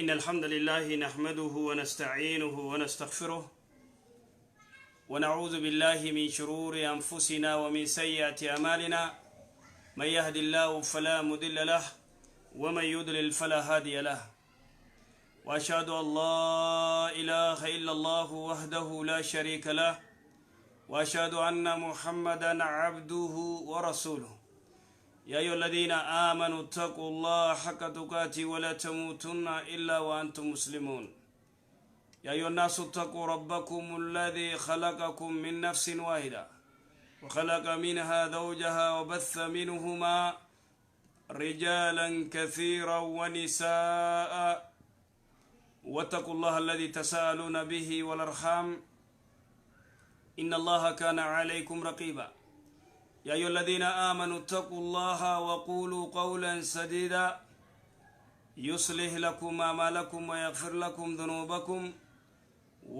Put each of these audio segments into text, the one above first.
إن الحمد لله نحمده ونستعينه ونستغفره ونعوذ بالله من شرور أنفسنا ومن سيئات أعمالنا، من يهد الله فلا مضل له ومن يضلل فلا هادي له، وأشهد أن لا إله إلا الله وحده لا شريك له، وأشهد أن محمدا عبده ورسوله. يا أيها الذين آمنوا اتقوا الله حق تقاته ولا تموتن إلا وأنتم مسلمون. يا أيها الناس اتقوا ربكم الذي خلقكم من نفس واحدة وخلق منها زوجها وبث منهما رجالا كثيرا ونساء، واتقوا الله الذي تساءلون به والأرحام إن الله كان عليكم رقيبا. يا أيها الذين آمنوا اتقوا الله وقولوا قولا سديدا يصلح لكم أعمالكم ويغفر لكم ذنوبكم،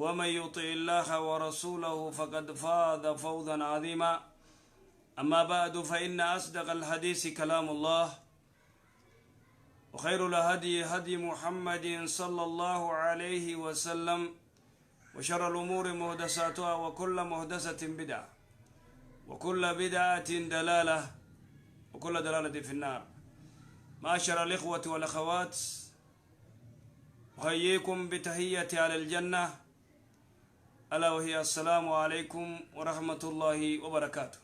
ومن يطع الله ورسوله فقد فاز فوزا عظيما. أما بعد، فإن أصدق الحديث كلام الله، وخير الهدي هدي محمد صلى الله عليه وسلم، وشر الأمور محدثاتها، وكل محدثة بدعة، وكل بدعة دلالة، وكل دلالة في النار. معاشر الإخوة والأخوات، أحييكم بتحية على الجنة، ألا وهي السلام عليكم ورحمة الله وبركاته.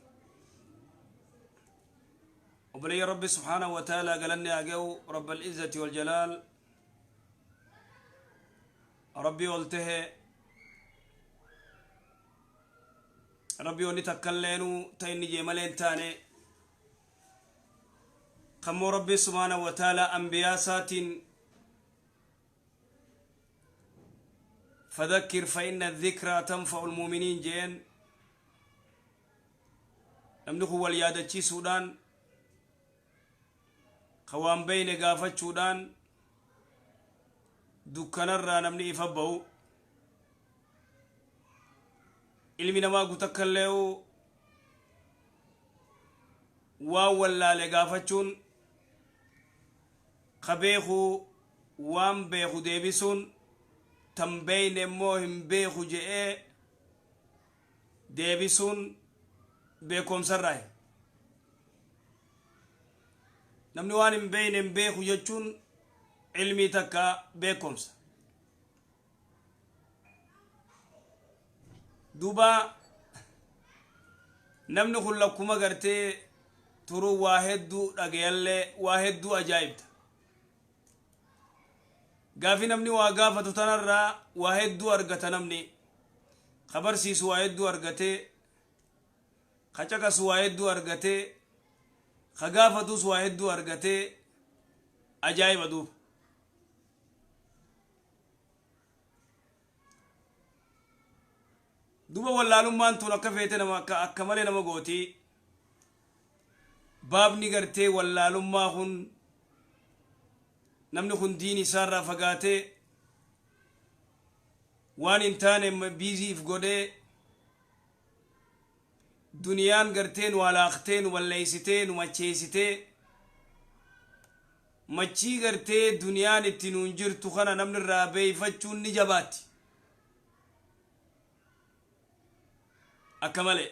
وبلي ربي سبحانه وتعالى قالني أجو رب العزة والجلال، ربي قلته ربي ونتكلنو تيني جمالين تاني خمو ربي سبحانه وتعالى أنبياء ساتين فذكر فإن الذكرى تنفع المؤمنين جين نمنه واليادة سودان خوان بين قافة سودان دكان نمني إفبهو ilmi namaa gutakkallee'u waan wallaale gaafachuun ka beeku waan beeku deebisuun tan beeyne immoo hin beeku je'ee deebisuun beekomsarraayi. Namni waan hin beeyne hin beeku jechuun ilmii takka beekomsa. Duuba namni kun lakkuma gartee turuu waa hedduu dhagayallee waa hedduu ajaa'ibta. Gaafi namni waa gaafatu tanarraa waa hedduu argata namni. Ka barsiisu waa hedduu argatee, ka caqasu waa hedduu argatee, ka gaafatus waa hedduu argatee ajaa'iba duuba. Duuba wallaalummaan tun akka feete nama akka malee nama gooti. Baabni gartee wallaalummaa kun namni kun diin isaarraa fagaatee waan hin taane biiziif godhee duniyaan gartee nu alaaqtee nu balleessitee nu macheessitee machii gartee duniyaan itti nuun jirtu kana namni irraa beeyfachuun ni jabaatti. Akka malee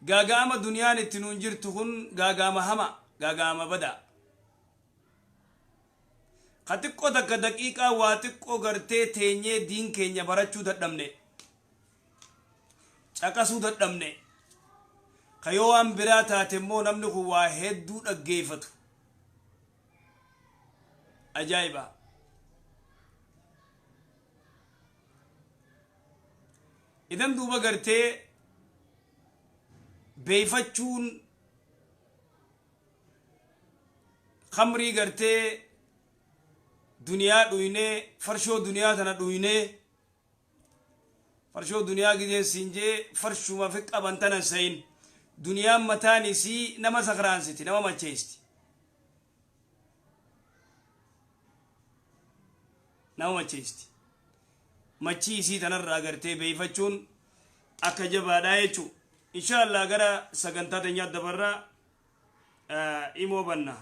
gaagaama duniyaan itti nuun jirtu kun gaagaama hama gaagaama badaa. Ka xiqqoo takka daqiiqaa waa xiqqoo gartee teenyee diin keenya barachuu dadhabne caqasuu dadhabne ka yoo waan biraa taate immoo namni kun waa hedduu dhaggeeffatu. Ajaa'iba! Idan duuba gartee beeyfachuun khamrii gartee duniyaa dhuynee farshoo duniyaa tana dhuynee farshoo duniyaa gizeen siin jee farshuma fi qaban tanan sayin duniyaan mataan isii nama sakraansiti nama macheesti nama macheesti machii isii tanarraa gartee beeyfachuun akka jabaadhaa jechuu. Insha Allah gara sagantaa teenyaa dabarraa imoo banna.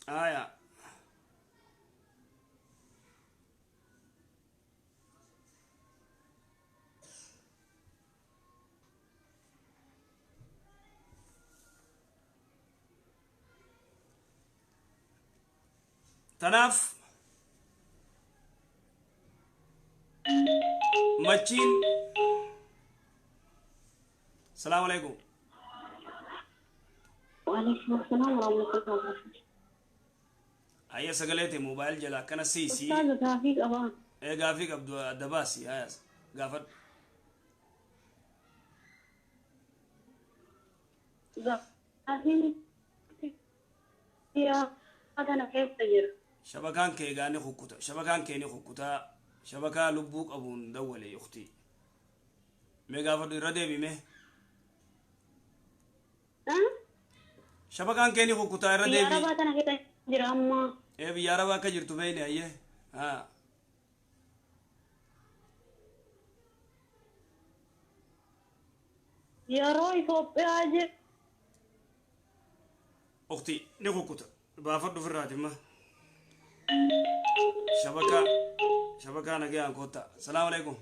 Aya. Tanaaf machiin. Salaamu alaikum. وعليكم السلام ورحمة الله وبركاته. Ayya, sagaleete moobaayil jala akkana siisii. أستاذ gaafii qabaa. Ee, gaafii qabdu adda baasi. Aya, gaafadhu. Gaafiin yaa kana keessa jira. Shabakaan kee gaani kukkuta, shabakaan kee ni kukkutaa. Shabakaa lubbuu qabuun dawwale. Uktii, mee gaafadhu, irra deebime. Shabakaan kee ni kukkutaa, irra Biyya deebi. Arabaa tana keessa jira amma. Ee, biyya Arabaa akka jirtu beeyne. Ayyee, haa. Yeroo Itoophiyaa jiru. Uktii, ni kukkuta, baafadhu ofirraati. Imma shabakaa, shabakaa nagayaan kotta. Salaamu alaikum.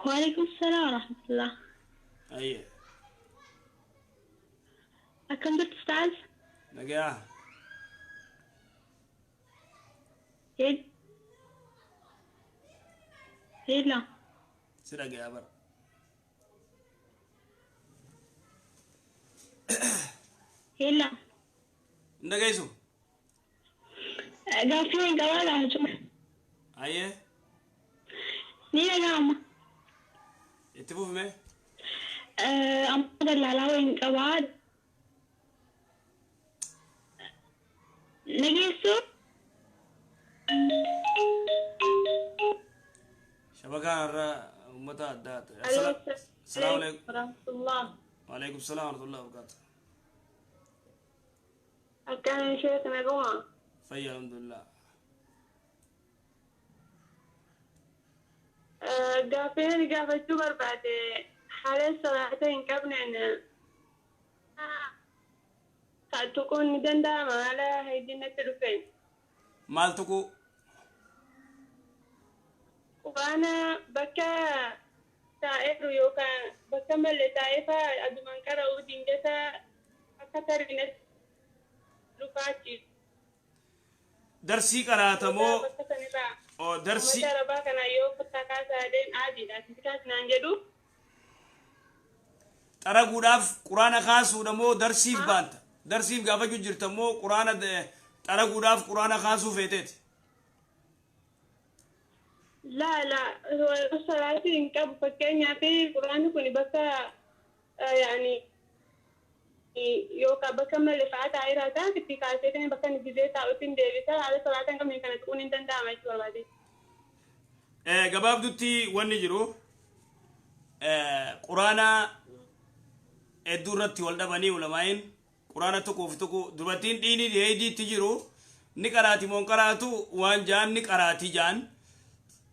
وعليكم السلام ورحمة الله. Ayyee. Akkam jirtu أستاذ؟ Nagayaa. Hello. Si dhagayaa bara. Hello. Hin dhageessu? Gaaffii hin qabaa gaafachuu. Ayyee. Ni dhaga'ama. Itti fufime. Amma dallaalaa wayiin qabaa. Nageessuu? Shabakaan irra uummata addaa. Salaamu alaikum. ورحمة الله. وعليكم السلام ورحمة الله وبركاته. Akkam sheek, naguma? Fayya, alhamdulillah. Gaaffii ani gaafachuu barbaade, haala salaata hin qabneen tuquun ni danda'ama haala haydinatti dhufeen? Maal tuquu? Quraana bakka taa'eeru yookaan bakka malle taa'ee fa'aa adumaan qara'uu dingata akka tarinatti dhufaachi. Darsii qaraatamoo? Bakka sanirraa. Oo, darsii. Uummata Arabaa kana yoo kuttaa kaasaa deem aadiidha. Asitti kaasinaan jedhu. Xaraguudhaaf quraana kaasuudha moo darsiif baanta? Darsiif gaafachuu jirta moo quraana xaraguudhaaf quraana kaasuu feeteeti? Laa laa, salaatii hin qabu. Fakkeenyaaf quraanni kun bakka yaani yookaan bakka malle fa'aa taa'ee jiraata itti kaasee bakka inni gizee taa'utti hin deebisa. Haala salaata hin qabne kana tuquun hin danda'ama jechuu barbaade. Gabaabdutti wanni jiru, quraana hedduu irratti wal dhabanii ulamaayin. Quraana tokkoof tokko dubartiin dhiini heediitti jiru ni qaraati moo hin qaraatu waan jaan, ni qaraati jaan.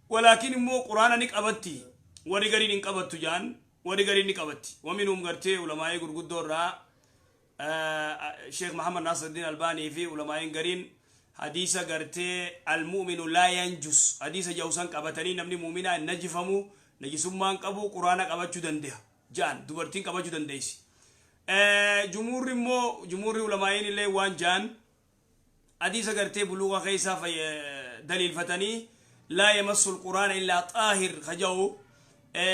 Walaakin immoo quraana ni qabatti warri gariin, hin qabattu jaan warri gariin. Ni qabatti waminhum gartee ulamaa'ii gurguddoo irraa Sheekh Muhammad Nasiruddin Albaanii fi ulamaa'iin gariin hadiisa gartee "المؤمن لا ينجس" hadiisa jawsan qabatanii, namni muuminaa hin najifamu, najisummaan qabu, quraana qabachuu dandeha jaan, dubartiin qabachuu dandeessi. Jumhuurri immoo, jumhuurri ulamaa'iin illee waan jaan, hadiisa gartee buluuqa keessaa daliilfatanii "لا يمس القرآن إلا طاهر" kaja'u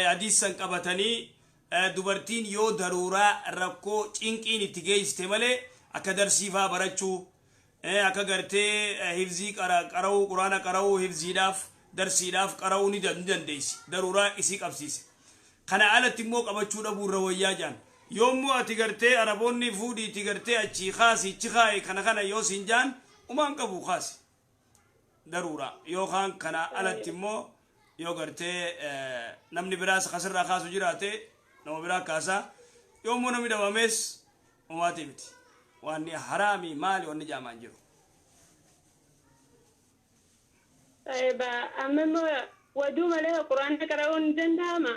hadiisan qabatanii, dubartiin yoo daruuraa rakkoo cinqiin itti geessite malee akka darsiifaa barachuu, akka gartee hifzii qara'uu, quraana qara'uu, hifziidhaaf darsiidhaaf qara'uu ni dandeessi, daruuraa isii qabsiise. Kana alatti immoo qabachuu dhabuu irra wayyaa jaan. Yoommoo ati gartee Araboonni fuudhiiti gartee achii kaasi ichi kaa'i kana kana yoo siin jaan, umaan qabu, kaasi daruura. Yookaan kana alatti immoo yoo gartee namni biraas kasirraa kaasu jiraate, nama biraa kaasaa. Yoommoo namni dhabamees umaatii miti, waan haraami maali wanni jaamaan jiru. Amma immoo waduu malee quraana qara'uun ni danda'ama?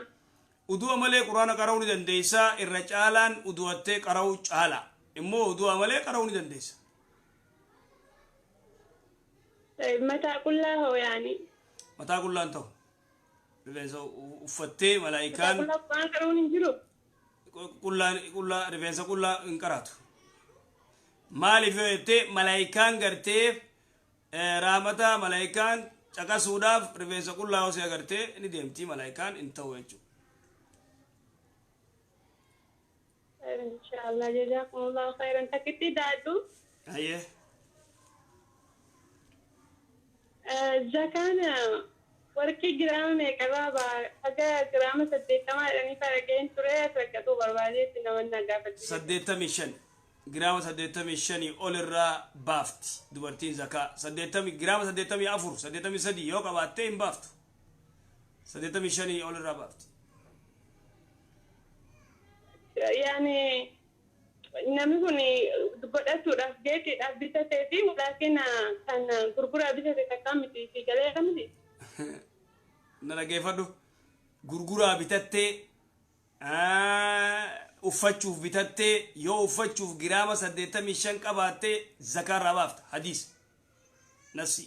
Udu'a malee quraana qara'uu ni dandeessaa. Irra caalaan udu'attee qara'uu caala. Immoo du'a malee qara'uu ni dandeessa. Mataa qullaa hoo yaani? Mataa qullaan ta'u. Rifeensa uffattee malaayikaan. Mataa qullaa qur'aana qara'uun hin jiru? Qullaan qullaa rifeensa qullaa hin qaraatu. Maaliif yoo jettee malaayikaan gartee raamata malaayikaan caqasuudhaaf rifeensa qullaa yoo si agartee ni deemti malaayikaan hin ta'u jechuudha. Inshaallah jazakumullahu khairan. Takkitti daadhu. Hayyee. Zakaan warqii giraama meeqarraa ba'a? Haga giraama 80 jedhanii farageen ture as rakkatu barbaadeetti namoonni na gaafatu. 85 giraama 85 ol irraa baafti dubartiin zakaa. 80 giraama 84 83 yoo qabaattee hin baaftu. 85 ol irraa baafti. Yaani namni kun godhachuudhaaf geetiidhaaf bitatee fi walaakin kan gurguraa bitate takkaa miti fi galee miti. Na dhaggeeffadhu. Gurguraa bitattee uffachuuf bitattee yoo uffachuuf giraama 85 qabaattee zakaa irraa baafta. Hadiis. Nassi.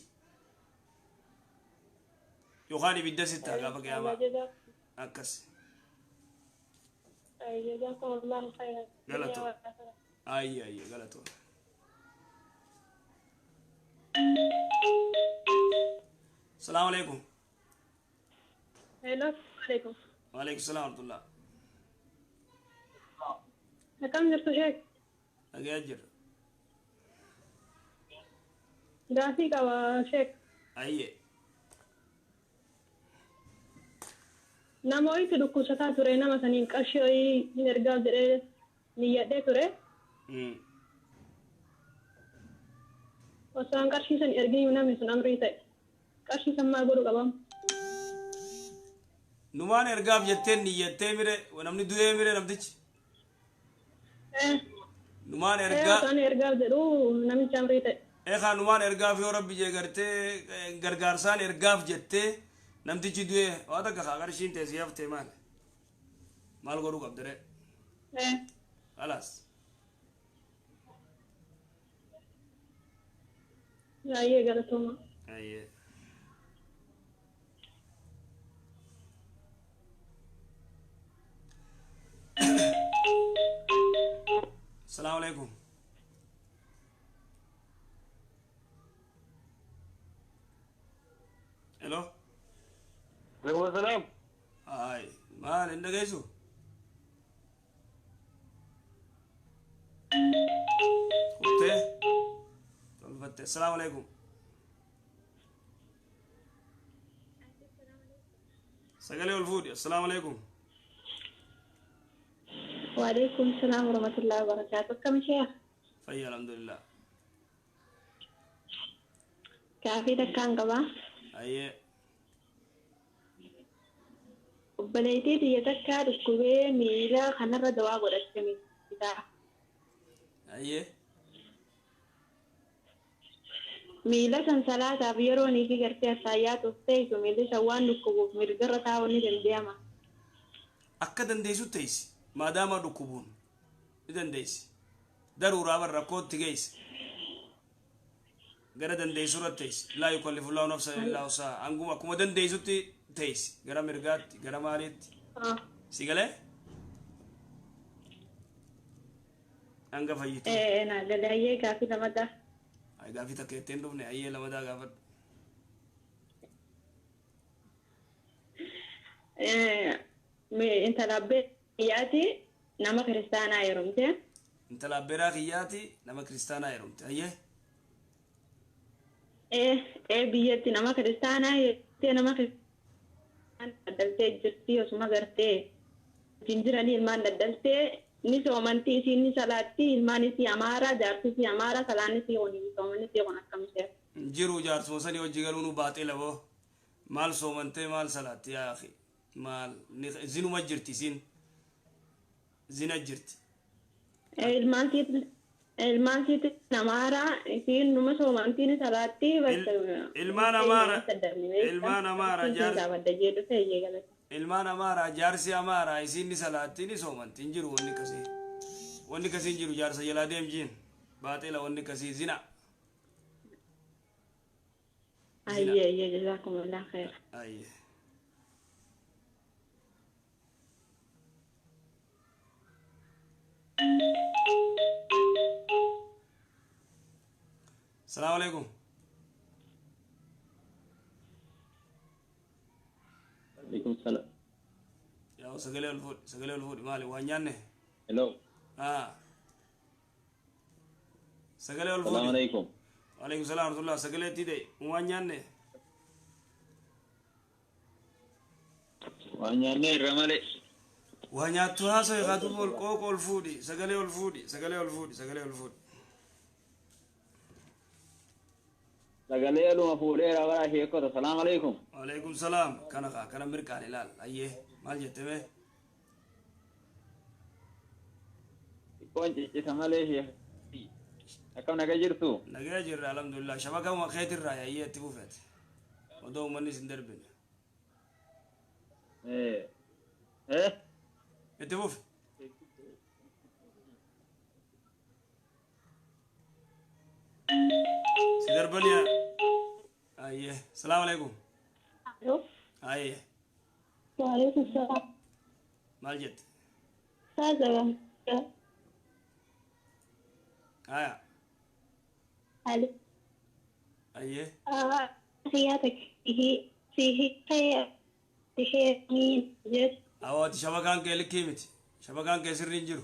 Yookaan ibidda sitti gaafa qiyaamaa. Akkas. Jazakumullahu khairan. Galatoo. Ayyi ayyi galatoo. Salaamu alaikum. Hello, alaikum. Wa alaikum salaam wa rahmatullah. Akkam jirtu sheek? Dhagayaa jirra. Gaafii qaba sheek. Ayyee. Nama wayiitu dhukkubsataa ture nama saniin qarshii wayii hin ergaaf jedhee niyyadhee ture. Osoo an qarshii san ergin namni sun amrii ta'e. Qarshii san maal godhuu qabam? Numaan ergaaf jettee niyyattee mire namni du'ee mire namtichi. Numaan ergaa. Osoo an ergaaf jedhu namichi amrii ta'e. Eegaa numaan ergaaf yoo rabbi jee gartee gargaarsaan ergaaf jettee namtichi du'ee waa takka kaa qarshiin ta'e si haftee maal? Maal godhuu qabda ree? Khalaas. Baay'ee galatooma. Ayyee. Salaamu alaikum. Hello. Alaikum salaam. Ay, maal hin dhageessu? Kuttee? Tolfatte. Salaamu alaikum. Sagalee ol fuudhi. Assalaamu alaikum. Waalaikum salaam warahmatullahi wabarakatuh. Akkam sheekh? Fayya alhamdulillah. Gaafii takkaan qabaa. Ayyee. Obboleettii biyya takkaa dhukkubee miila kanarra dawaa godhatte miidhaa. Ayyee. Miila san salaataaf yeroo ni fi gartee assaayyaa turteetu miilli san waan dhukkubuuf mirgarra taa'uun ni danda'ama. Akka dandeessu teessi. Maadaama dhukkubuun ni dandeessi. Daruuraa bar rakkootti geessi. Gara dandeessu irratti teessi. Laa yukallifu llaahu nafsan illaa wusahaa. Hanguma akkuma dandeessutti teessi. Gara mirgaatti, gara maaliitti. Si galee? Hanga fayyitu. Naa galee ayyee gaafii lamadaa. Ay gaafii takka jettee hin dhufne ayyee lamadaa gaafadhu. Intala abbee kiyyaati nama kiristaanaa heerumte. Intala abbeeraa kiyyaati nama kiristaanaa heerumte. Ayyee. Biyyatti nama kiristaanaa heerumte nama kiristaanaa daddaltee jirti osuma gartee ittiin jiranii ilmaan daddaltee ni soomantii isiin ni salaatti ilmaan isii amaaraa jaarsi isii amaaraa salaan isii kun soomanni isii kun akkam ishee. Jiru jaarsuma sanii hojii galuu nu baaxee laboo maal soomantee maal salaatti yaa akhi maal zinuma jirti isiin zina jirti. Ilmaan siiti amaaraa isiin numa soomantii ni salaatti. Ilmaan amaaraa ilmaan amaaraa jaarsi ilmaan amaaraa jaarsi amaaraa isiin ni salaatti ni soomanti hin jiru wanni akkasii. Wanni kasii hin jiru jaarsa jalaa deemjiin. Baaxila wanni kasii zina. Ayyee ayyee jazaakumullah khair. Ayyee. Salaamu alaikum. Alaikum salaam. Yaa sagalee ol fuudhi sagalee ol fuudhi maali waan nyaanne? Hello. Sagalee ol fuudhi. Salaamu alaikum. Waalaikum salaam warahmatullah sagalee itti ta'e waan nyaanne? Waan nyaanne irra malee. Waa nyaattu haasa'e kaatu ol qooqa ol fuudhi sagalee ol fuudhi sagalee ol fuudhi sagalee ol fuudhi. Sagalee oluma fuudheera bara sheekota. Salaamu alaikum. Waalaikum salaam. Kana kaa kana mirqaan ilaal. Ayyee maal jette mee? Xiqqoon ciccisa malee sheek. Akkam nagaa jirtu? Nagaa jirra alhamdulillah. Shabakama keetirraa ayyee itti fufeete. Odoo uummanni isin darbine. Itti fufe. Si darbanii ayyee. Salaamu alaikum. Ayyee. Waalaikum salaam. Maal jette? Saazaba. Aya. Alo. Ayyee. Siyaata sihi tihee jet. Awooti shabakaan kee likkii miti. Shabakaan kee sirrii hin jiru.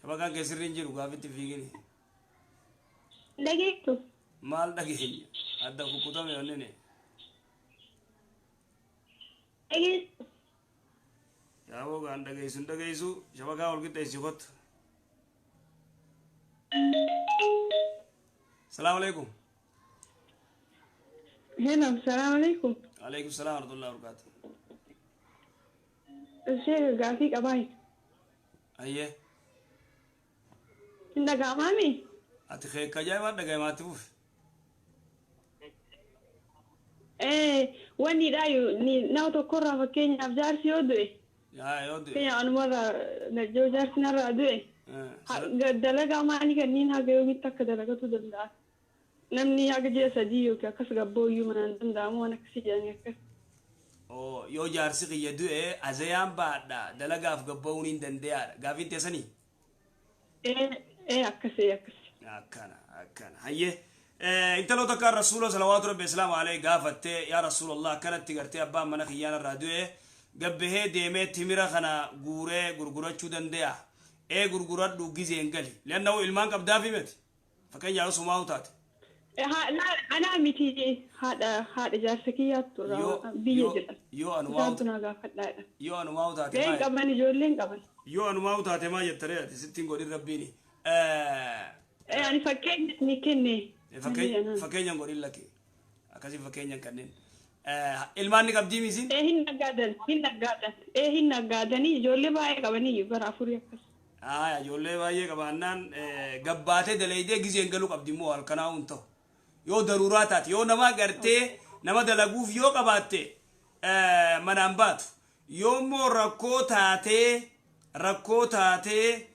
Shabakaan kee sirrii hin jiru gaafitti fiigini. Dhageettu. Maal dhageenya? Adda kukkutame onnini. Dhageettu. Yaaboo gaan dhageessu hin dhageessu shabakaa wal qixxeessi kottu. Salaamu alaikum. Hello, salaamu alaikum. Alaikum salaam warahmatullahi wabarakatuh. Sheekh gaafii qabaa. Ayyee. Hin dhaga'amaami? Ati keekka ajaa'ibaa dhaga'amaatti fufe. Wanni dhaayu nama tokkorraa fakkeenyaaf jaarsi yoo du'e. Yaa yoo du'e. Fakkeenyaaf anumarraa yoo jaarsi narraa du'e. Dalagaa maalii kanneen haga yoomitti akka dalagatu danda'a. Namni haga ji'a 3 yookiin akkas gabbooyyuu manaan danda'amu waan akkasii jedhanii akkas. Yoo jaarsi kiyya du'e azayaan baadha dalagaaf gabba'uun hin danda'aadha. Gaafiin teessanii? Akkasii akkasii. Akkana akkana. Hayyee. Intaloo takka rasuula salawaatu rabbi islaamu alayhi gaafattee yaa rasuulallah akkanatti gartee abbaan mana kiyyaan irraa du'e gabbahee deemee timira kana guuree gurgurachuu danda'a. Gurguradhu gizeen gali. Leannahu ilmaan qabdaafi miti. Fakkeenyaaf osoo taate. Anaa miti haadha jaarsa kiyyaattu irraa biyya jedhan. Yoo anumaa yoo anumaa taate maal? Qaban ijoolleen qaban. Yoo anumaa taate maal jettaree ati sittiin godhin rabbiini. Ani fakkeenya ni kenne. Fakkeenyaan godhin lakke. Akkasii fakkeenyaan kanneen. Ilmaan ni qabdii misiin? Hin nagaadan hin nagaadan hin nagaadanii ijoollee baay'ee qabanii bara 4 akkas. Ijoollee baay'ee qabaannaan gabbaatee dalaydee gizeen galuu qabdi immoo halkanaa hin ta'u. Yoo daruuraa taate yoo nama gartee nama dalaguuf yoo qabaatte manaan baatu. Yoo immoo rakkoo taatee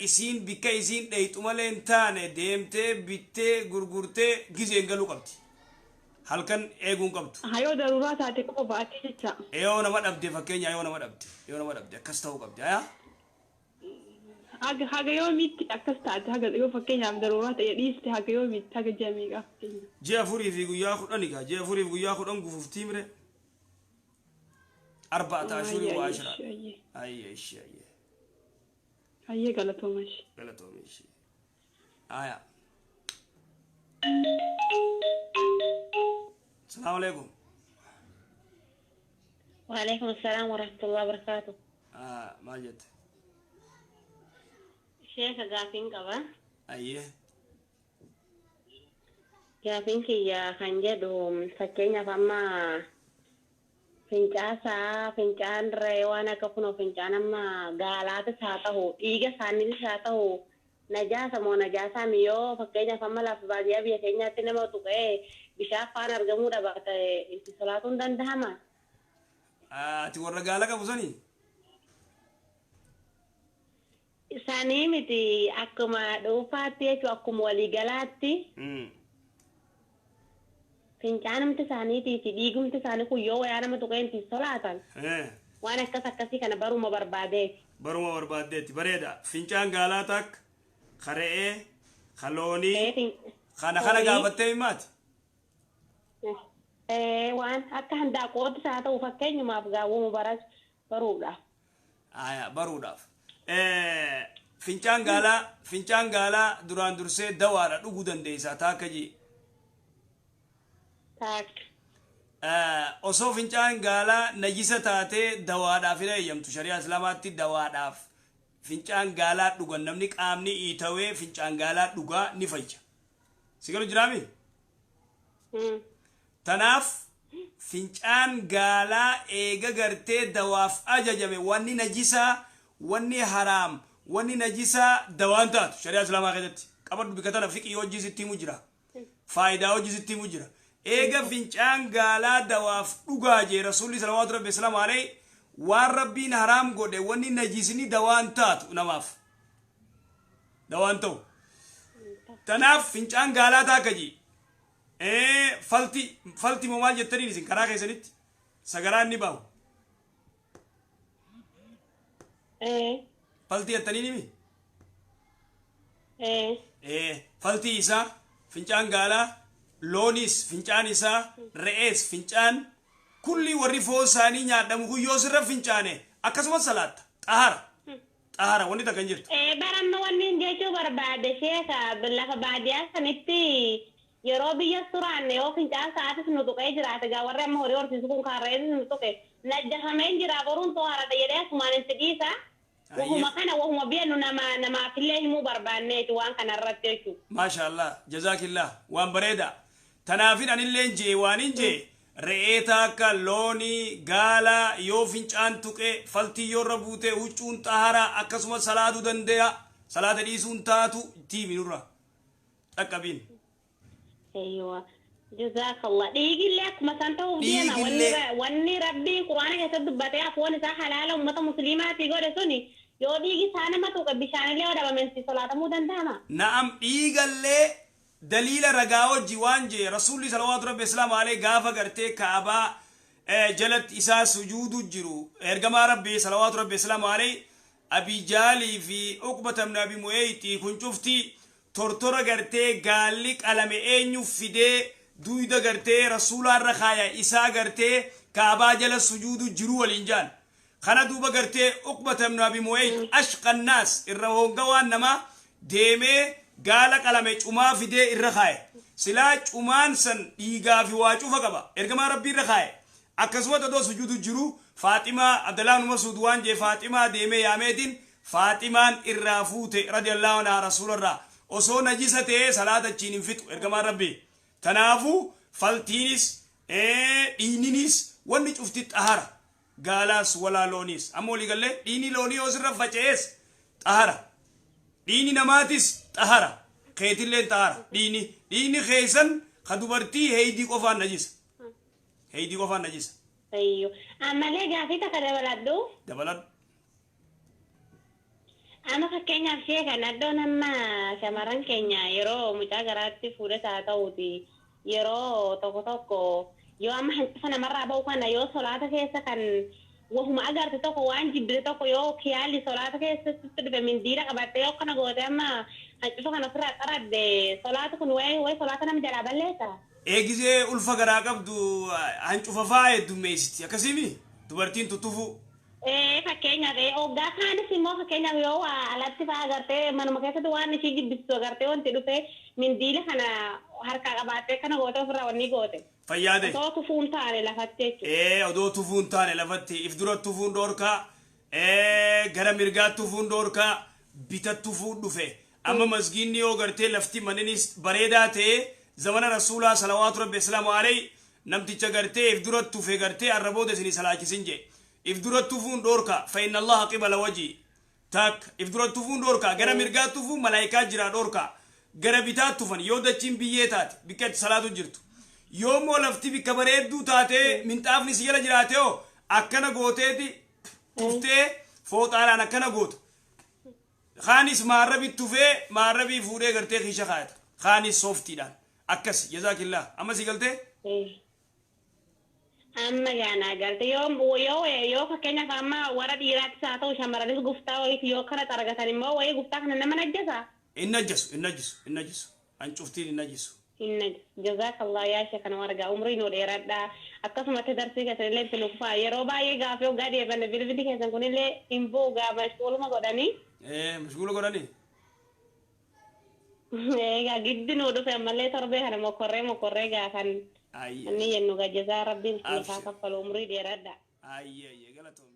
isiin bikka isiin dheeyxu malee hin taane deemtee bittee gurgurtee gizeen galuu qabdi. Halkan eeguun qabdu. Yoo daruuraa taate qofa baatee jecha. Yoo nama dhabde fakkeenya yoo nama dhabde akkas ta'uu qabdi. Haga yoomitti akkas taate haga yoo fakkeenyaaf daruuraa ta'e dhiiste haga yoomitti haga ji'a meeqa fakkeenya. Ji'a 4 fi guyyaa 10 gaa ji'a 4 fi guyyaa 10 gufuuftii mire. 4 ashurii wa 10. Ayyee ishee ayyee. Ayyee galatooma ishee. Galatooma ishee. Aya. Salaamu alaikum. Waalaikum salaam warahmatullahi wabarakatuh. Maal jette? Sheekha gaafiin qaba. Ayyee. Gaafiin kiyya kan jedhu fakkeenyaaf amma fincaasaa fincaan re'ee waan akka kunoo fincaan amma gaalaatis haa ta'u dhiiga isaaniitis haa ta'u najaasa moo najaasaa miyoo fakkeenyaaf amma lafa baadiyyaa biyya keenyaatti nama tuqee bishaan afaan argamuu dhaba ta'e itti solaatuun danda'ama. Ati warra gaala qabu sanii? Sanii miti akkuma dhuunfaatti jechuun akkuma waliigalaatti fincaanumti isaaniitii fi dhiigumti isaanii kun yoo wayaa nama tuqeen solaatan waan akkas akkasii kana baruma barbaadeeti. Baruma barbaaddeetti bareeda. Fincaan gaalaa takka, ka re'ee, ka loonii, kana kana gaafattee himaati. Waan akka handaaqootti haa ta'u fakkeenyumaaf gaawwama baruudhaaf. Aya baruudhaaf. Fincaan gaalaa duraan dursee dawaadha dhuguu dandeessaa taakka jee. Taakka. Osoo fincaan gaalaa najisa taatee dawaadhaaf hin eeyyamtu shari'aa islaamaatti dawaadhaaf fincaan gaalaa dhugan namni qaamni iitawee fincaan gaalaa dhugaa ni fayya. Si galu jiraami? Tanaaf fincaan gaalaa eega gartee dawaaf ajajame wanni najisaa wanni haraam wanni najisaa dawaan taatu shari'aa islaamaa keessatti qabadhu bika tana fiqii hojii sitti himu jira faayidaa hojii sitti himu jira. Eega fincaan gaalaa dawaaf dhugaa jee rasuulli salawaatu rabbi salaamu alayhi waan rabbiin haraam godhe wanni najisni dawaan taatu namaaf dawaan ta'u. Tanaaf fincaan gaalaa taakka jee falti moo maal jettaniin isin karaa keessanitti sagaraan ni baahu. Falti jettaniin himi? Falti isaa fincaan gaalaa loonis fincaan isaa re'ees fincaan kulli warri foon isaanii nyaadhamu kun yoo sirra fincaane akkasumas salaatta xahara xahara wanni takka hin jirtu. Baramma wanni jechuu barbaade sheeka lafa baadiyyaa sanitti yeroo biyya turaanne yoo fincaan sa'aatis nu tuqee jiraate gaa warri amma horii horsiisu kun kan re'eetis nu tuqe najjafamee jira boruun to'arata jedhee asumaan itti dhiisa. Wahuma kana wahuma biyya nu namaafillee himuu barbaanneeti waan kanarratti jechuudha. Maasha Allah jazaakillah waan bareeda. Tanaafin anillee jee waan hin jee re'ee taakka loonii gaala yoo fincaan tuqe faltii yoo irra buute huccuun xaharaa akkasumas salaatuu danda'a salaata dhiisuun taatu tiimi nurra dhaqqabiin. Eeywa jazaakallah dhiigillee akkuma san ta'uuf deema wanni rabbii quraana keessatti dubbatee afoon isaa halaala uummata musliimaatii godhe suni yoo dhiigi isaa nama tuqe bishaanillee yoo dhabame solaatamuu danda'ama. Na'am dhiigallee daliila ragaa hojii waan jee rasuulli salawaatu rabbi islaamu alayhi gaafa gartee kaabaa jalatti isaa sujuudu jiru ergamaa rabbi salawaatu rabbi islaamu alayhi abijaalii fi uqbata ibn abi mu'eeyti kun cufti tortora gartee gaalli qalame eenyu fidee duyda gartee rasuulaarra kaaya isaa gartee kaabaa jala sujuudu jiru waliin jaan kana duuba gartee uqbata ibn abi mu'eeyt ashqa annaas irra honga waan namaa deemee gaala qalame cumaa fidee irra kaaye silaa cumaan san dhiigaa fi waa cufa qaba ergamaa rabbii irra kaaye akkasumas odoo sujuudu jiru Faaximaa Abdallah ibn Mas'ud waan jee Faaximaa deemee yaameetiin Faaximaan irraa fuute radiyallahu anhaa rasuularraa osoo najisa ta'ee salaata achiin hin fixu ergamaan rabbii tanaafuu faltiinis dhiininis wanni cufti xahara gaalaas walaa looniis amma walii gallee dhiini loonii yoo sirra faca'es xahara dhiini namaatis xahara keetilleen xahara dhiini keessan ka dubartii heeydii qofaan najisa heeydii qofaan najisa. Ayyo ammallee gaafii takka dabaladhu. Dabaladhu. Amma fakkeenyaaf ishee kan addoon amma shamarran keenya yeroo mucaa garaatti fuudhes haa ta'uuti yeroo tokko tokko yoo amma hancufa namarraa ba'u kana yoo solaata keessa kan wahuma agarte tokko waan jibbite tokko yoo kiyaalli solaata keessatti dhufe mindiira qabatte yoo kana goote amma hancufa kana ofirraa qaradde solaata kun wayi solaata nama jalaa balleessa. Eegisee ulfa garaa qabdu hancufa fa'aa heddummeessiti akkasimi dubartiin tuttufuu. Fakkeenyaaf hoggaa kaanis immoo fakkeenyaaf yoo alatti fa'aa agartee manuma keessatti waan ishii jibbisiisu agartee wanti dhufe mindiila kana harkaa qabaattee kana goote ofirraa wanni goote. Fayyaade. Osoo tufuun taane lafatti jechuudha. Odoo tufuun taane lafatti if dura tufuun dhoorkaa gara mirgaa tufuun dhoorkaa bita tufuun dhufe amma masgiinni yoo gartee lafti manninis bareedaa ta'ee zamana rasuulaa salawaatu rabbi islaamu alayhi namticha gartee if dura tufe gartee arrabooda isinii salaachisin jee. If dura tufuun dhoorkaa fa inna allaha qibala wajhi tak if dura tufuun dhoorkaa gara mirgaa tufuun malaayikaa jira dhoorkaa gara bitaa tufan yoo dachiin biyyee taate bikka itti salaatu jirtu yoo immoo lafti bikka bareedduu taatee minxaafni si jala jiraate hoo akkana gooteeti tuftee fooxaadhaan akkana goota Kaanis maarrabii tufee maarrabii fuudhee gartee kiisha kaayata. Kaanis sooftiidhaan. Akkas jazaakillaa. Amma si galtee? Amma gaanaa galte yoo fakkeenyaaf amma warra dhiiraattis haa ta'u shamarranis guftaa wayiiti yoo kana xaragatan immoo wayii guftaa kana nama najjasa. Hin najjasu, hin najjisu, hin najjisu. Hancuftiin hin najjisu. Hin jazakallah yaa ishee kana warga umrii nu dheeradha akkasumatti darsii keessan illee itti nufaa yeroo baay'ee gaafii hoggaa deebanne bilbilli keessan kunillee hin bu'u gaa mashquuluma godhanii. Mashguula godhanii? Egaa giddi nuu dhufe ammallee torbee kana mokorree mokorree gaafan. Ayyee. Inni jennu gaa jazaa rabbiin isiniif haa Abshir. kaffalu umrii dheeradha. Ayyee ayyee galatoomi.